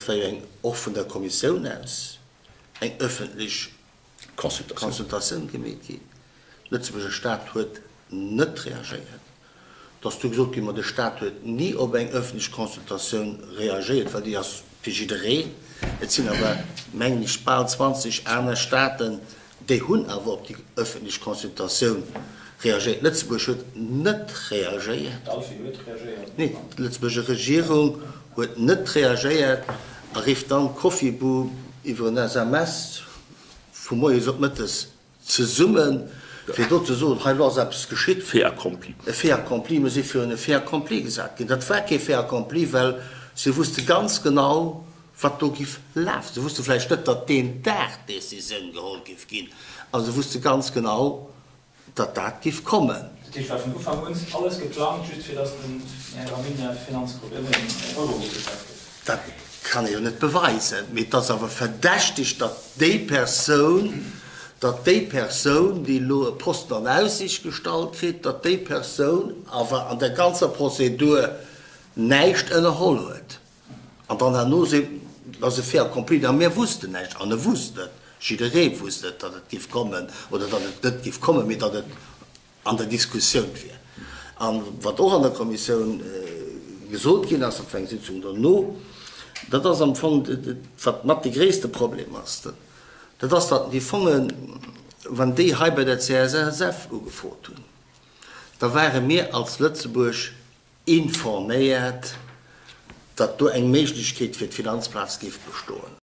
War jo eng, och vun der Kommissioun aus, eng öffentlech Consultatioun gemeet ginn. De Lëtzebuerger Stat huet net reagéiert. Et ass du gesot ginn, ma de Stat huet ni op eng öffentlech Consultatioun reagéiert, well déi ass fir jiddereen. Et sinn awer, mengen ech, bal 20 aner Staten, déi hunn awer op déi öffentlech Consultatioun reagéiert. Lëtzebuerg huet net reagéiert. D'Alfi huet reagéiert. Nee, d'Lëtzebuerger Regierung huet net reagéiert a rifft dann d'Cofibu iwwer en SMS vu moies op mëttes zesummen, fir do ze soen, hei elo ass eppes geschitt. Fait accompli. E Fait accompli, mir si virun e Fait accompli gesat ginn. Dat war kee Fait accompli, well si wusste ganz genau, wat do giff lafen. Se wusste vläicht net, datt deen Dag d'Decisioun geholl giff ginn, awer se wusste ganz genau, datt dat giff kommen. Dat heescht, war vun Ufank un alles geplangt, just fir datt den Här Gramegna Finanzgrupp, Eurogruppechef gëtt? Dat kann ee jo net beweisen, mee et ass awer verdächteg, datt déi Persoun, datt déi Persoun, déi elo e Posten an Aussicht gestallt kritt, datt déi Persoun awer an der ganzer Prozedur näischt ënnerholl huet. An dann herno seet, et ass e Fait accompli, a mir wussten näischt. An e wusst et, jidderee wusst et, datt et géif kommen, oder datt et net géif kommen, mee datt et an der Diskussioun wier. A wat och an der Kommissioun gesot ginn ass, dat war eng Sitzung dono, dat ass am Fong, wat mat de gréisste Problem ass, dat ass, datt déi Fongen, wann déi hei bei der CSSF ugefrot hunn, da ware mir als Lëtzebuerg informéiert, datt do eng Méiglechkeet fir d'Finanzplaz géif bestoen.